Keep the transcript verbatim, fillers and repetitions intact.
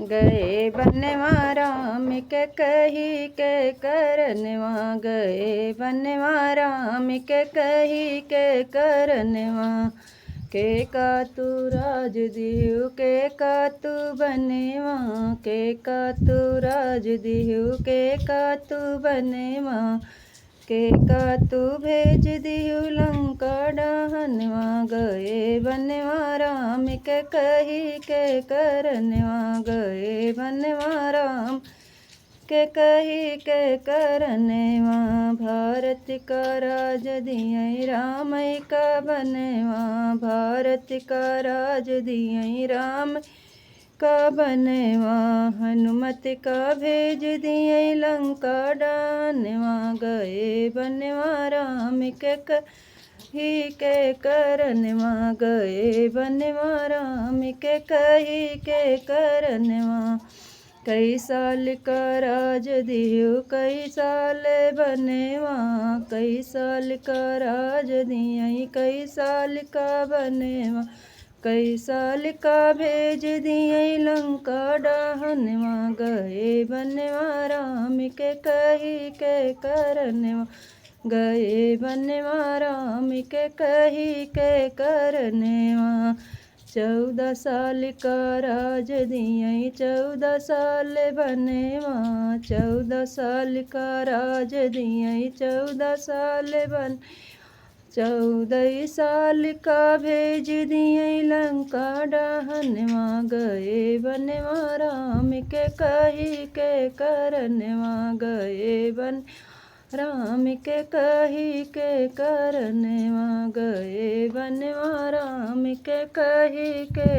गए बनवा राम के कही के करनवा, गए बनवा राम के कही के करनवा। के का तू राज दिहु, के का तू बनवा, के का तू राज दिहु, के का तू बनवा। के का तू भेज दिहु लंका डहनवा, गए बनवा राम के कही के करनवा, गए बनवा राम के कही के करनवा। भारत का राज दिहै राम का बनवा, भारत का राज दिहै राम का बनवा। हनुमत का भेज दिहै लंका डहनवा, गए बनवा राम के कही के करनवा, गए बनवा राम के कही के करनवा। कई साल का राज दिहु, कई साल बनवा, कई साल का राज दिहै, कई साल का बनवा। कई साल का भेज दिहै लंका डहनवा, गए बनवा राम के कही के करनवा, गए बनवा राम के कही के करनवा। चौदह साल का राज दिहै, चौदह साल बनवा, चौदह साल का राज दिहै, चौदह साल बन चौदह साल का भेज दिहै लंका डहनवा, गए बनवा राम के कही के करनवा, गए बन राम के कही के करनवा, गए बनवा राम के कही के